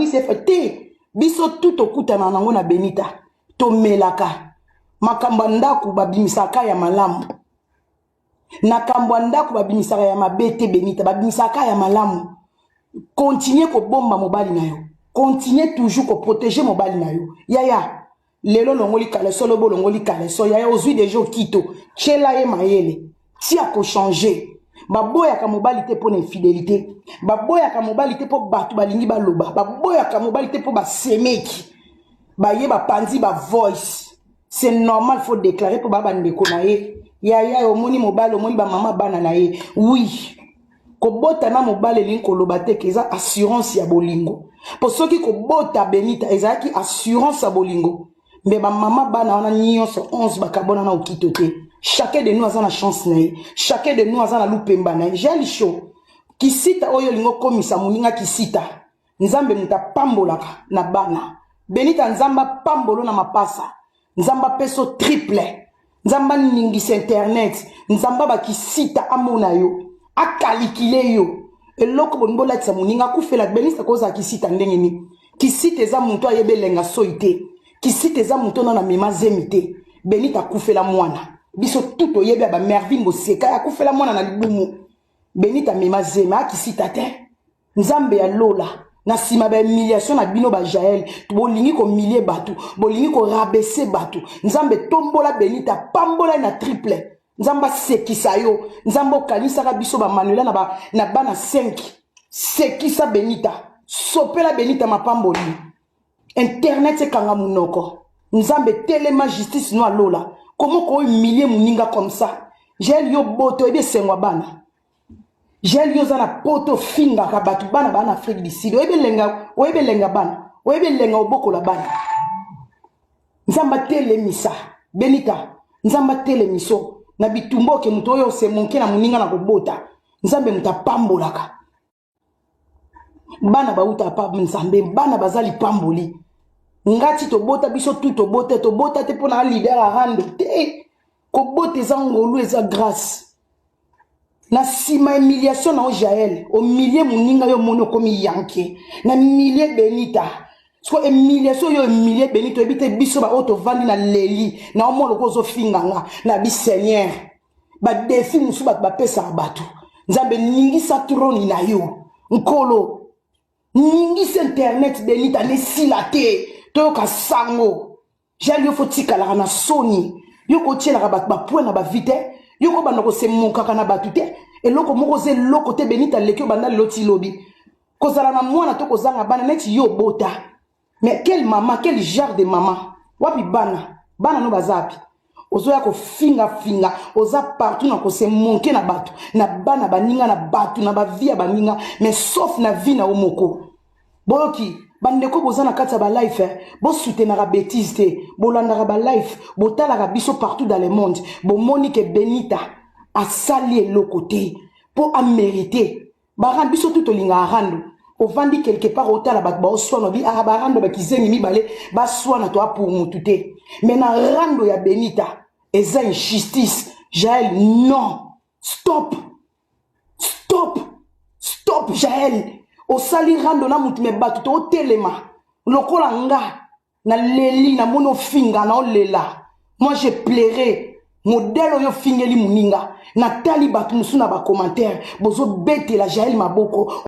Fabrice te. Biso tu tokutana nango na Benita, tomelaka makambo ya ndako, babimisaka ya malamu. Nakambo ya ndako babimisaka ya mabe te. Benita, babimisaka ya malamu. Continue kobomba mobali na yo, continue toujours koprotéger mobali na yo. Yaya, lelo olongoli caleçon, lobi olongoli caleçon. Yaya, ozwi déjà okito, tiela ye mayele ti akochanger. Baboyaka mobali te mpo na infidélité, baboyaka mobali te mpo bato balingi baloba, baboyaka mobali te mpo basemeki baye bapanzi bavoice. C'est normal, faut déclarer mpo baa bandeko na ye. Yaya, omoni mobali, omoni bamama bana na ye. Oui, kobota na mobali elingi koloba te ke eza assurance ya bolingo, mpo soki kobota Benita ezalaki assurance ya bolingo, mbe bamama bana wana nyonso 11 bakabona na okito te. Chacun de nous aza na chance na ye, chacun de nous aza na lupemba na ye. Jael Show, kisita oyo olingi okomisa moninga kisita, Nzambe moto apambolaka na bana. Benita, Nzambe apambolo na mapasa, Nzambe apesa triple, Nzambe aningisa internet, Nzambe abakisita amona yo, akalikile yo eloko bolingi bolatisa moninga akufela. Benita, kozala kisita ndenge nini? Kisita eza moto ayebi elenga soi te. Kisita eza moto nano amema zemi te. Benita akufela mwana, biso tu toyebi ya bamervine boseka, akufela mwana na libumu. Benita amema zemi, akisita te. Nzambe ya lola, na nsima bahumiliation na bino bajael, bolingi kohumilier bato, bolingi korabaisser bato. Nzambe tombola Benita, pambola na triple. Nzambe asekisa yo. Nzambe okanisaka biso bamanuela na bana 5. Sekisa Benita, sopela Benita mapamboli. Internet ekanga monoko. Nzambe telema, justice no alola. Komo kohumilier moninga comme ça? Jael, yo boto oyebi esengwa bana. Jael, yo oza na poto, ofingaka bato, bana baa na Afrique du Sud. Oyebi elenga, oyebi elenga bana, oyebi elenga obokola bana. Nzambe atelemisa Benita, Nzambe atelemiso na bitumba. Oke moto oyo osemonke na moninga na kobota, Nzambe moto apambolaka bana, bauta pa Nzambe. Bana baza lipamboli. Ngati tobota, biso tu tobota, tobota te mpo na leader arando te. Kobota eza ngolu, eza grâce. Na nsima humiliation na yo Jael, ohumilie moninga, yo omoni okomi yanke na humilie Benita. Siko humiliation oyo humilie Benita, oyebi te biso baoyo tovandi na leli na omona loko ozofinga nga na biseigneur. Badéfis mosusu bato bapesaka bato. Nzambe, ningisa trône na yo. Nkolo, ningisa internet. Benita nesila te, toyoka sango. Jael, yo faut tikalaka na soni. Yo kotielaka bato bapoint na bavi te, yo kobanda kosemokaka na bato te. Eloko moko oza eloko te. Benita leki, obanda lelo ti lobi kozala na mwana to kozanga bana neti yo obota. Mais quelle mama, quel genre de mama? Wapi bana? Bana no baza wapi? Ozoya kofingafinga, oza partout na kosemonke na bato, na bana baninga, na bato, na bavie ya baninga, mais sauf na vie na yo moko. Boyoki bandeko, boza na kati ya balive, eh? Bosoutenaka bétise te, bolandaka balive, botalaka biso partout dans le monde. Bomoni ke Benita asali eloko te mpo amérite barando. Biso tu tolingaka rando. Ovandi quelque part, otala bato baoswana, obi ah, barando bakizengi mibale baswana, toa pour mutu te. Mais na rando ya Benita eza injustice. Jael, non, stop, stop, stop. Jael, osali rando na mutu, me bato tootelema lokola nga naleli, namoni ofinga, naolela. Moi j'ai pleuré modèle oyo ofingeli moninga. Natali bato mosusu na bacommentaire, bozobetela Jael maboko.